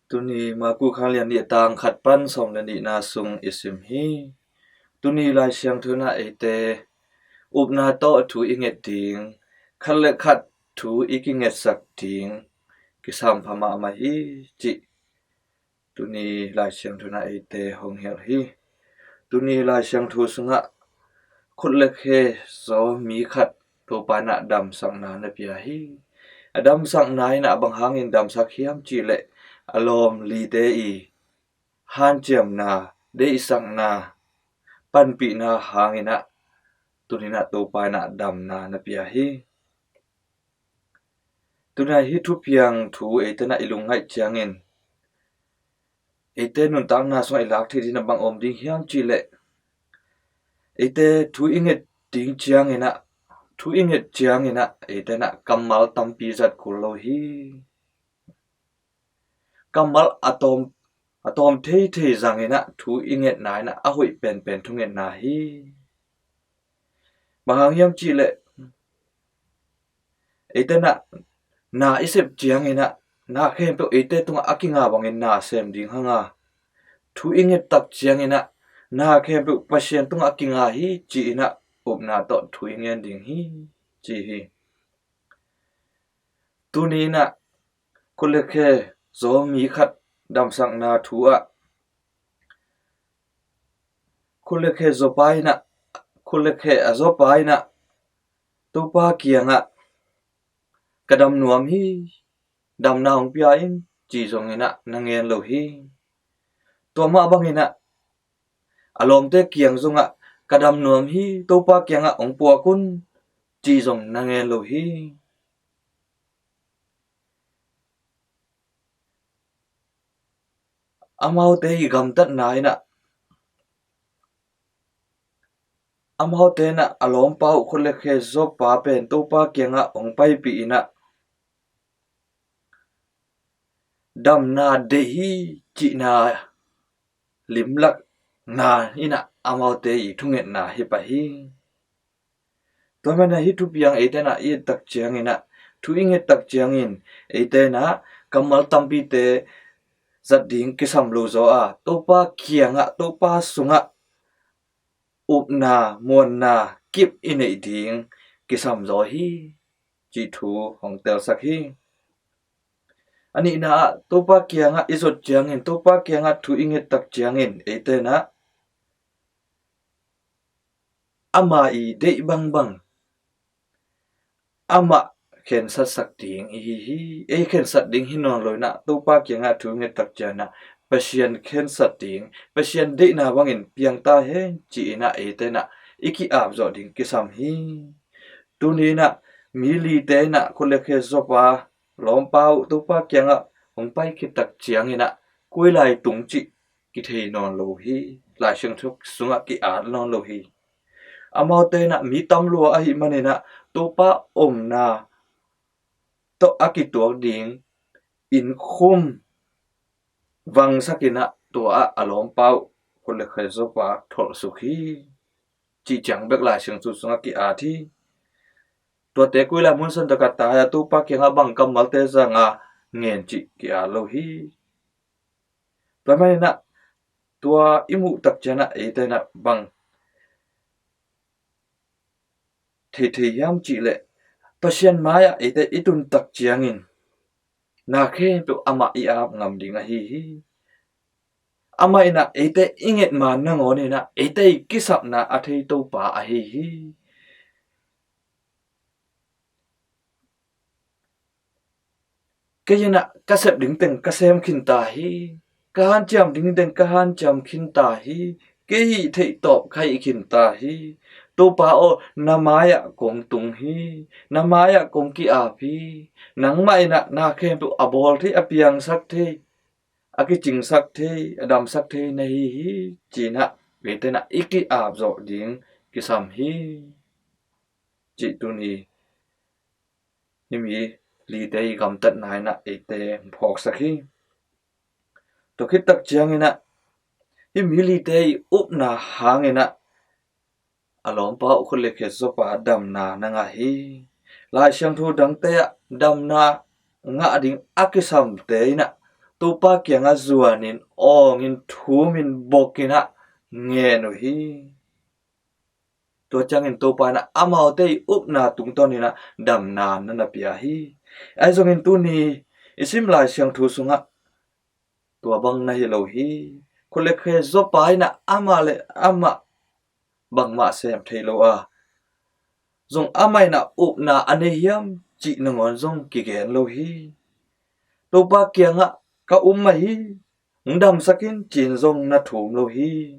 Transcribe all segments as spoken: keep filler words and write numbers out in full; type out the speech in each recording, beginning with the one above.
Tuni Maku khanglian nih a tang khat pan sawm le nihna sung i sim hi. Tuni Lai Siangtho in ah eite upna tawh thu i nget ding, khat le khat thu i kingetsak ding kisam pha mahmah hi cih tuni Lai Siangtho in ah eite hong hilh hi. Tuni Lai Siangtho sungah khut le khe zaw mi khat Topa in ah damsakna na pia hi. A damsakna in ah bang hangin damsak hiam cih leh a lawm lite i hanciamna, deihsakna, panpihna hangin ah tuni in ah Topa in ah damna na pia hi. Tuni in ah hih thupiang thu eite in ah i lungngaih ciangin eite nuntakna sungah i lak theih ding in ah bang om ding hiam cih leh eite thu i nget ding ciangin ah, thu i nget ciangin ah eite in ah kammal tampi zat kul lo hi. Kammal a tawm, a tawm theithei zangin ah thu i ngetna in ah a hoih penpen thungetna hi. Bang hang hiam cih leh eite in ah na i sep ciangin ah na khempeuh eite tungah a kinga bangin na sem ding hang a, thu i nget tak ciangin ah na khempeuh Pasian tungah a kinga hi ci-in ah upna tawh thu i ngen ding hi ci hi. Tuni in ah khut le khe zaw mi khat damsakna thu ah khut le khe zawpa in ah, khut le khe a zawpa in ah Topa kiangah ka dam nuam hi, damna hong pia in ci zongin ah na ngen lo hi. Tua mah bangin ah a lawmte kiang zongah ka dam nuam hi, Topa kiangah hong puak un ci zong na ngen lo hi. Amaute i gamtatna in ah, amaute in ah a lawmpa uh khut le khe zawpa pen Topa kiangah hong paipih in ah damna deih hi cihna limlakna in ah amaute i thungetna hi pah hi. Tua manin ah hih thupiang eite in ah i et tak ciangin ah, thu i nget tak ciangin eite in ah kammal tampite zat ding kisam lo zaw a, Topa kiangah, Topa sungah upna, muanna kip i neih ding kisam zaw hi cih thu hong telsak hi. A nihna ah Topa kiangah i zot ciangin, Topa kiangah thu i nget tak ciangin eite in ah ama i deih bangbang amah khensatsak ding i hi hi. Ei khensat ding hi nawn lo in ah Topa kiangah thu nget tak ciangin ah Pasian khensat ding, Pasian deihna bangin piang ta hen ci-in ah eite in ah i ki-ap zawh ding kisam hi. Tuni in ah mi lite in ah khut le khe zawpa lawmpa uh Topa kiangah hong pai khit tak ciangin ah koi lai tung cih kithei nawn lo hi. Lai Siangtho sungah ki-at nawn lo hi. Amaute in ah mi tam lua ahih manin ah Topa omna tawh a kituak ding innkhum vangsak in ah tua ah a lawmpa uh khut le khe zawpa tholhsuk hi cih ciang bek Lai Siangtho sungah ki-at hi. Tuate koi lai mun san tak ah tai a Topa kiangah bang kammalte zang a ngen cih ki-at lo hi. Tua manin ah tua i muh tak ciangin ah eite in ah bang theithei hiam cih leh Pasian mai-ah eite i tun tak ciangin na khempeuh amah i ap ngam ding ahi hi. Amah in ah eite i nget ma nangawn in ah eite i kisapna a thei Topa ahi hi. Kei in ah ka sep ding teng ka sem khin ta hi. Ka hanciam ding teng ka hanciam khin ta hi. Kei hih theih tawp ka hih khin ta hi. Topa aw, na mai-ah kong tung hi. Na mai-ah kong ki-ap hi. Nangmah in ah na khempeuh a bawl thei, a piangsak thei, a kicingsak thei, a damsak thei na hi hi ci-in ah eite in ah i ki-ap zawh ding kisam hi cih tuni hih mi lite i gamtatna in ah eite hong phawksak hi. Tua khit tak ciangin ah hih mi lite i upna hangin ah a lawmpa uh khut le khe zawpa damna na ngah hi. Lai Siangtho dangte ah damna ngah ding a kisamte in ah Topa kiangah zuanin, awngin, thumin, bokinah ngen uh hi. Tua ciangin Topa inah amaute i upna tungtawninah damna na na pia hi. Ahi zongin tuni i sim Lai Siangtho sungah tua bang na hi lo hi. Khut le khe zawpa inah amah le amah bangmah sem thei lo a, zong amah inah upna a nei hiam cih nangawn zong kigen lo hi. Topa kiangah ka um mah hi, hong damsak in ci-in zong na thum lo hi.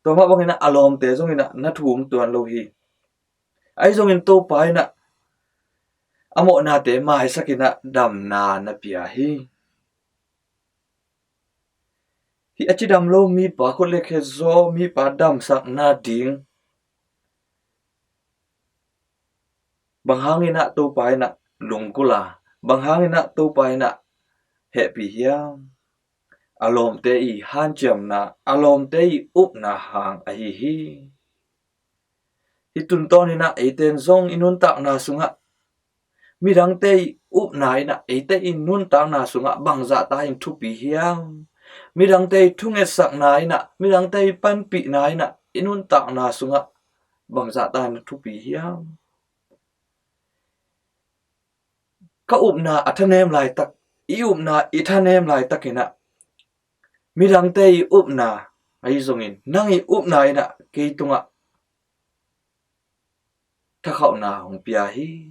Tua mah banginah a lawmte zonginah na thum tuan lo hi. Ahi zongin Topa inah a mawhnate maisakinah damna na pia hi. Hih a cidam lo mipa, khut le khe zaw mipa damsakna ding bang hanginah Topa inah lungkul a, bang hanginah Topa inah hehpih hiam? A lawmte i hanciamna, a lawmte i upna hang ahi hi. Hih tungtawninah eite in zong i nuntakna sungah midangte i upna inah eite i nuntakna sungah bangzahta in thupi hiam? Midangte i thungetsakna inah, midangte i panpihna inah i nuntakna sungah bangzahta in thupi hiam? Ka upna a thanem laitak, i upna i thanem laitakinah midangte i upna, ahi zongin nang i upna inah kei tungah thakhauhna hong pia hi.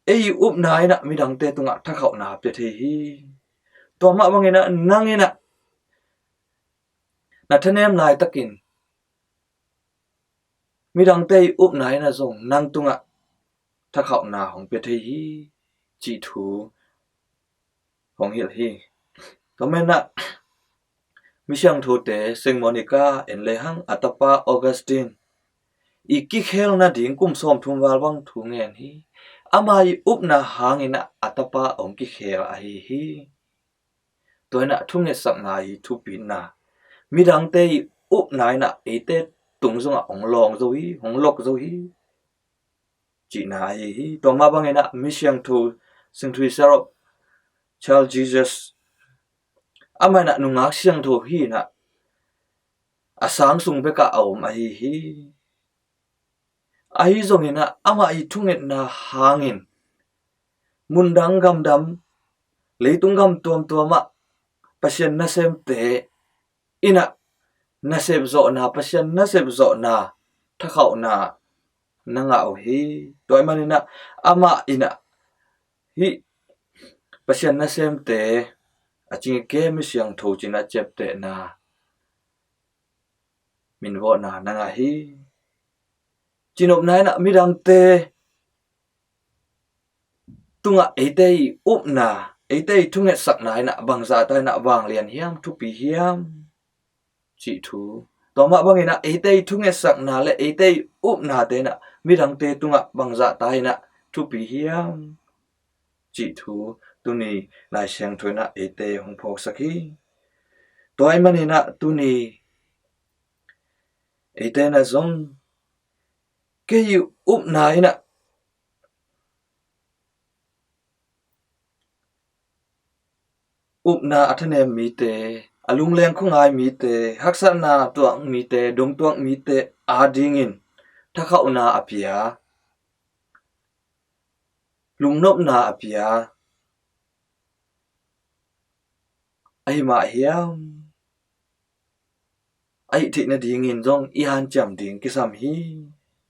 Ei i upna inah midangte tungah thakhauhna pia thei hi. Tua mah banginah nang inah na thanem laitakin midangte i upna inah zong nang tungah thakhauhna hong pia thei hi, cih thu hong hilh hi. Tua menah misiangthote Saint Monica en lehang a tapa Augustine i kikhel nading kum sawmthum val bang thu ngen hi. Ama i upna hanginah a tapa hong kikhel ahi hi. Tua inah thungetsakna hi thupina, midangte i upna inah eite tung zongah hong lawng zo hi, hong lok zo hi, cihna ahi hi. Tua mah banginah misiangtho Saint Teresa of Child Jesus, amah inah nungak siangtho hi inah a sang sung bekah a om ahi hi. Ahi zonginah amah i thungetna hangin mundang gamdam, leitung gam tuamtuamah Pasian nasemte inah nasep zawhna, Pasian nasep zawhna thakhauhna na ngah uh hi. Tua ahih maninah amah inah hih Pasian nasemte a cingike misiangtho cinah ciaptehna, minvawhna na ngah hi. Cinopna inah midangte tungah eite i upna, eite i thungetsakna inah bangzahta inah vanglian hiam, thupi hiam, cih thu. Tua mah banginah eite i thungetsakna le eite i upnate inah midangte tungah bangzahta inah thupi hiam, cih thu tuni Lai Siangtho inah eite hong phawksak hi. Tua ahih maninah tuni eite inah zong kei i upna inah, upna a thanem mite, a lungleng khuangai mite, haksatna tuak mite, dongtuak mite adingin thakhauhna a pia, lungnopna a pia ahi mah hiam? A hih theih nadingin zong i hanciam ding kisam hi,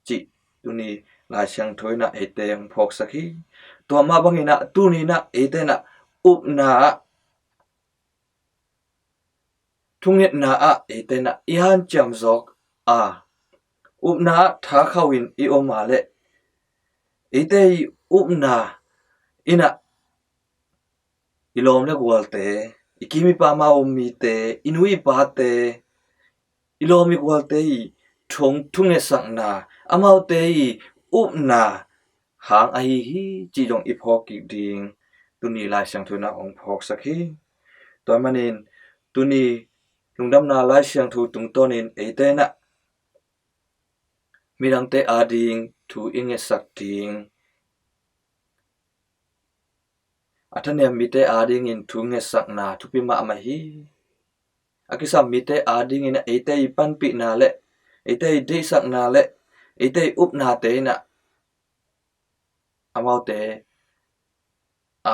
cih tuni Lai Siangtho inah eite hong phawksak hi. Tua mah banginah tuni inah eite inah upna ah, thungetna ah eite inah i hanciam zawk a, upna ah thakhauh in i om a leh eite i upna inah i lawm le gualte, i kim i pam a om mite, i nu i pate, i lawm i gualte i thung, thungetsakna, amaute i upna hang ahi hi, cih zong i phawk kik ding tuni Lai Siangtho inah hong phawksak hi. Tua manin tuni lungdamna Lai Siangtho tungtawnin eite inah midangte ading thu i ngetsak ding, a thanem mite adingin thu ngetsakna thupi mahmah hi. A kisam mite adingin ah eite i panpihna le eite i deihsakna le eite i upnate in ah amaute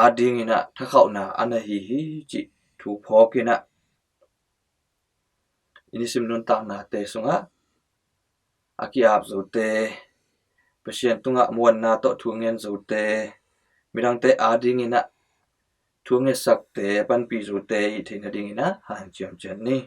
adingin ah thakhauhna a na hi hi cih thu phawk in ah i nisim nuntaknate sungah a ki-ap zote, Pasian tungah muanna tawh thu ngen zote, midangte adingin ah thu ngetsakte, panpih zote i theih nadingin ah hanciam ciat ni.